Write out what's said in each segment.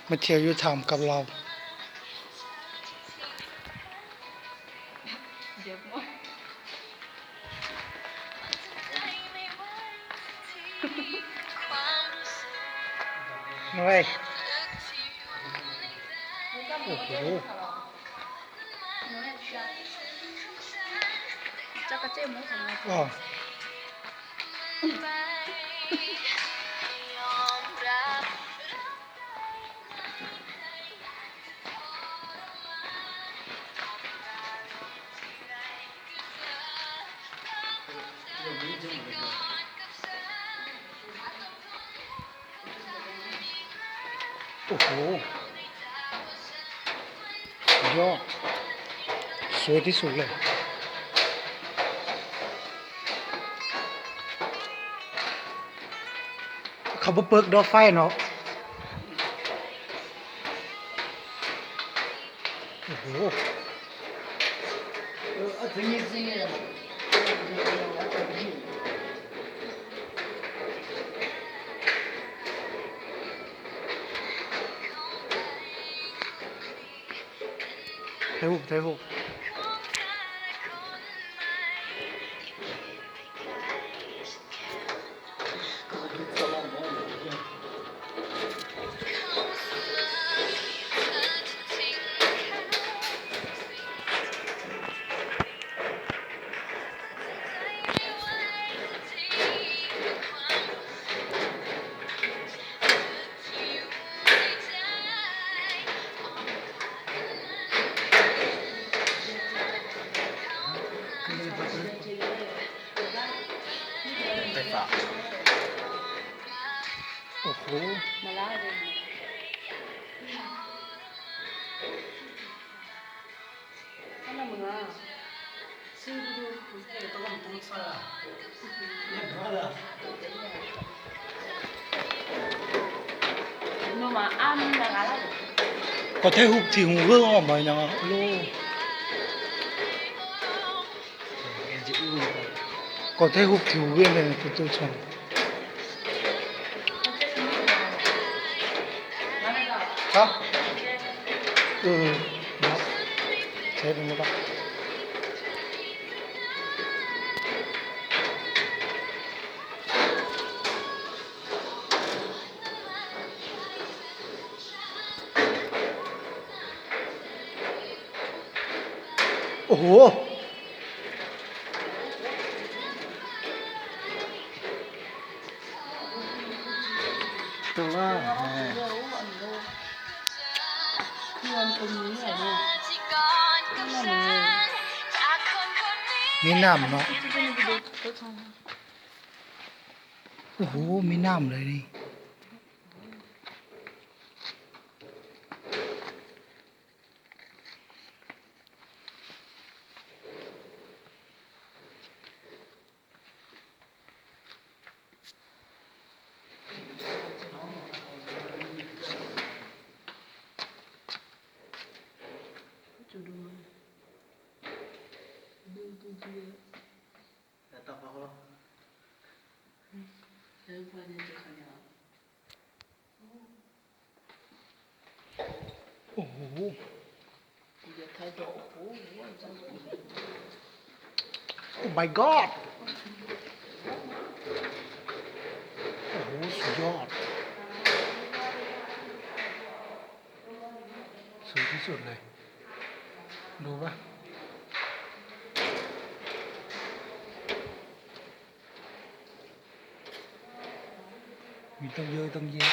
ມາທ່ຽວຢູ່ຖ້ຳກັບລາວ. ໂອ້ຍ ໂອ້ໂຫ ຈັກກະເຈໝູຂອງເຮົາ. ໂອ້ໂຫ ຍອດ ສວຍທີ່ສຸດເລີຍ. ເຂົາບໍ່ເປີກດອກໄຟເນາະ. ໂອ້ໂຫ ຖ່າຍຮູບ ຖ່າຍຮູບ. ໄຟຟ້າ ໂອ້ໂຫ ມາລາເດ້ ອັນນັ້ນເມືອ ກໍໄດ້ຮູບທີ່ຫູເບິ່ງອອກມາຫຍັງ ໂລ ກໍໄດ້ຮູບທີ່ຫູເບິ່ງເປັນໂຕຊ່ອງ. ຮະ ເອີ ເນາະ ໃຊ້ເປັນບໍ່? ໂອ້ໂຫ ແຕ່ວ່າ ມີນ້ຳເນາະ. ໂອ້ໂຫ ມີນ້ຳເລີຍນີ້. ໂອ້ໂຫ Oh my god ໂອ້ໂຫ ສຸດຍອດ ສູງທີ່ສຸດເລີຍ ຮູ້ປະ? ມີຕັ້ງເຢີະຕັ້ງແຍະ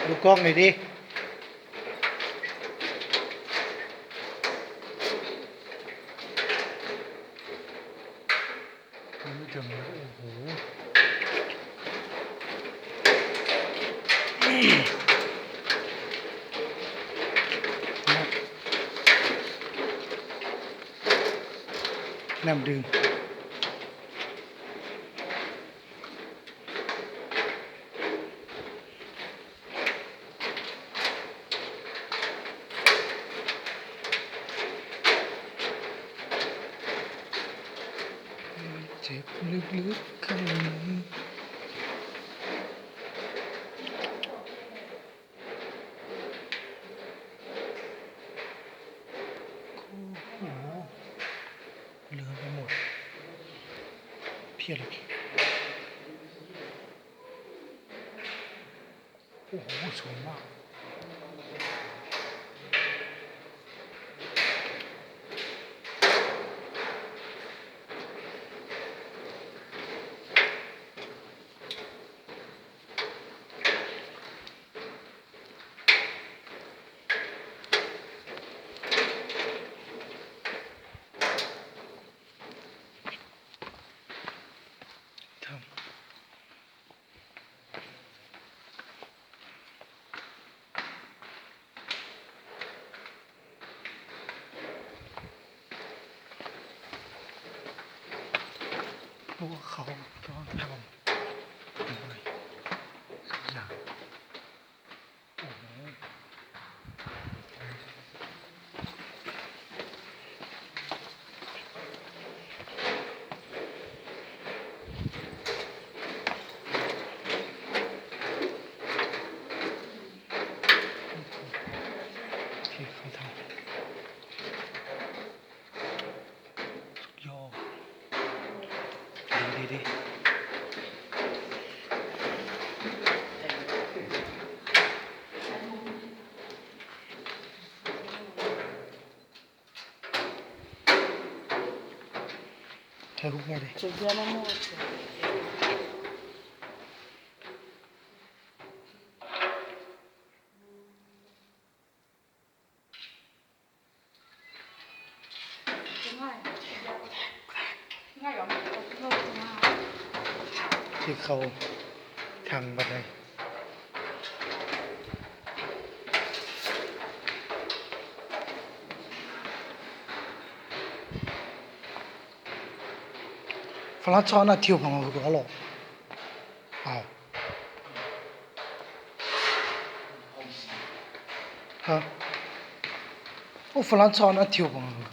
ດູກ້ອງໜ້ອຍຕິ. ໂອ້ໂຫ ນ້ຳດື່ມ. ລຶກໆ ຂ້າງໃນ ໂອ້ໂຫ ເຫຼືອໄປໝົດ ເພຍເລີຍ. ໂອ້ໂຫ ສວຍມາກ. ພວກເຂົາຕ້ອງທຳ ໂອ້ໂຫ ໂອເຄ ເຂົ້າທາງ. ສຸດຍອດ ດີໆ ຖ່າຍຮູບມາເດ້. ທີ່ເຂົ້າທາງບັນໄດ. ຝຣັ່ງເຂົານະທ່ຽວຂອງເຂົາເນາະ. ອ້າວ ຮະ ໂອ້ ຝຣັ່ງເຂົານະທ່ຽວຂອງເຂົາ.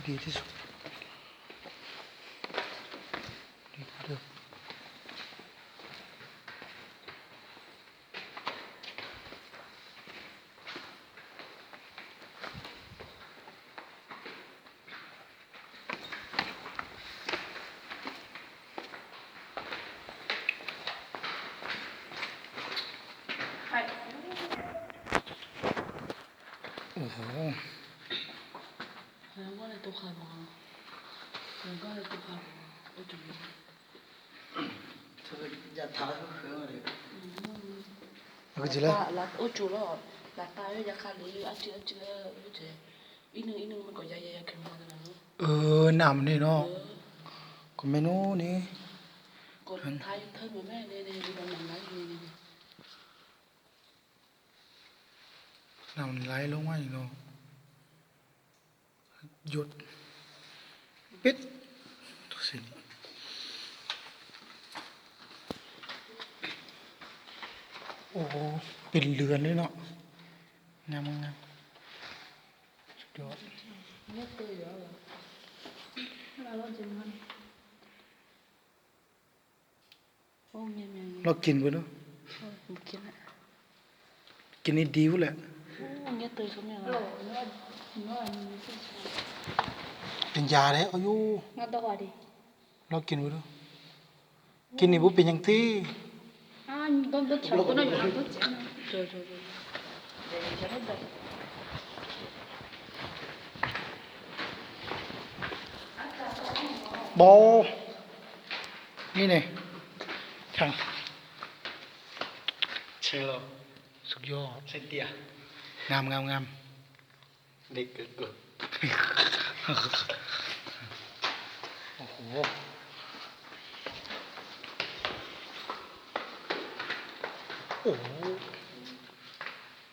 ດີທີ່ສຸດ ດີກວ່າເດີມ. ໂອ້ໂຫ ເອີ ນ້ຳນີ້ເນາະ ກໍແມ່ນ. ໂອ້ ນີ້ ນ້ຳມັນໄຫຼລົງມານີ້ເນາະ. ຢົດ ປິດ ໂອ້ໂຫ ເປັນເຮືອນເລີຍເນາະ. ງາມໆ ສຸດຍອດ. ລອງກິນເບິ່ງດູ. ໂອ້ຍ ບໍ່ກິນລະ ກິນດີໆພຸ້ນແຫຼະ. ໂອ້ ເຫຍື້ອເຕີຍສ່ຳນີ້ລະ ເປັນຢາເດ້. ເອົາຢູ່ ລອງກິນເບິ່ງດູ. ກິນນີ້ບໍ່ເປັນຫຍັງຕິ. ບໍ່ ນີ້ເດ້ ທາງ ໃຊ່ແລ້ວ ສຸດຍອດ ໃສ່ເຕຍ ງາມໆໆ. ເດັກເກີນກົດ ໂອ້ໂຫ ໂອ້ໂຫ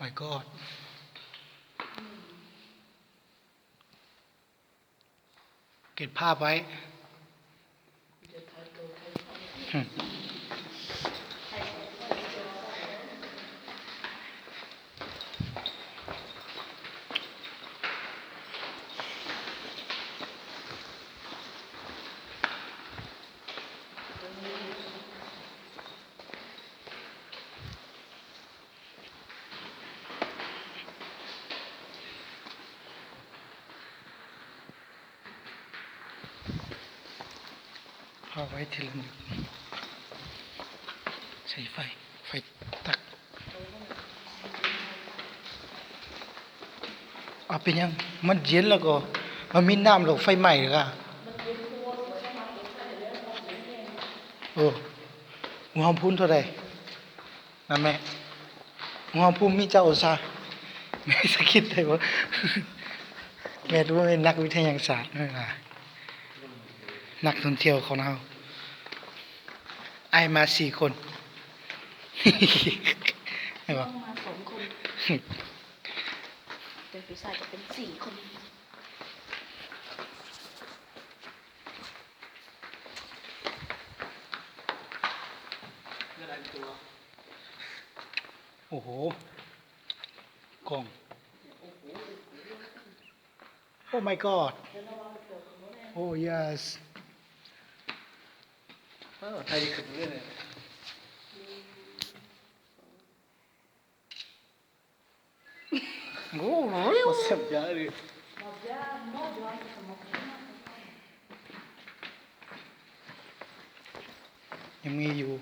my god ເກັບພາບໄວ້. ພາໄວ້ທີລະໜຶ່ງ ໃສ່ໄຟ ໄຟຕັກ. ເອົາ ເປັນຫຍັງ? ມັນເຢັນແລ້ວກໍ ມັນມີນ້ຳແລ້ວໄຟໄໝ້ລະກະ. ໂອ້ ອຸນຫະພູມເທົ່າໃດ? ນະແມ່ ອຸນຫະພູມມີຈັກອົງສາ? ແມ່ສະກິດໄດ້ບໍ່? ແມ່ບໍ່ແມ່ນນັກວິທະຍາສາດ ແມ່ວ່າ ນັກທ່ອງທ່ຽວຂອງເຮົາ ອ້າຍມາສີ່ຄົນ ແມ່ນບໍ່? ຕ້ອງມາສອງຄົນ ແຕ່ຜູ້ຊາຍຈະເປັນສີ່ຄົນ. ໂອ້ໂຫ ກ້ອງ Oh my god Oh yes ເອີ ຖ່າຍຂຶ້ນເລີຍ. ໂອ້ໂຫ ຍັງມີຢູ່.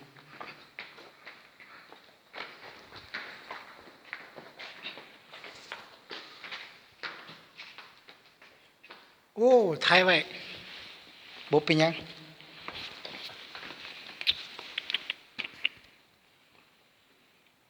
ໂອ້ ຖ່າຍໄວ້ ບໍ່ເປັນຫຍັງ.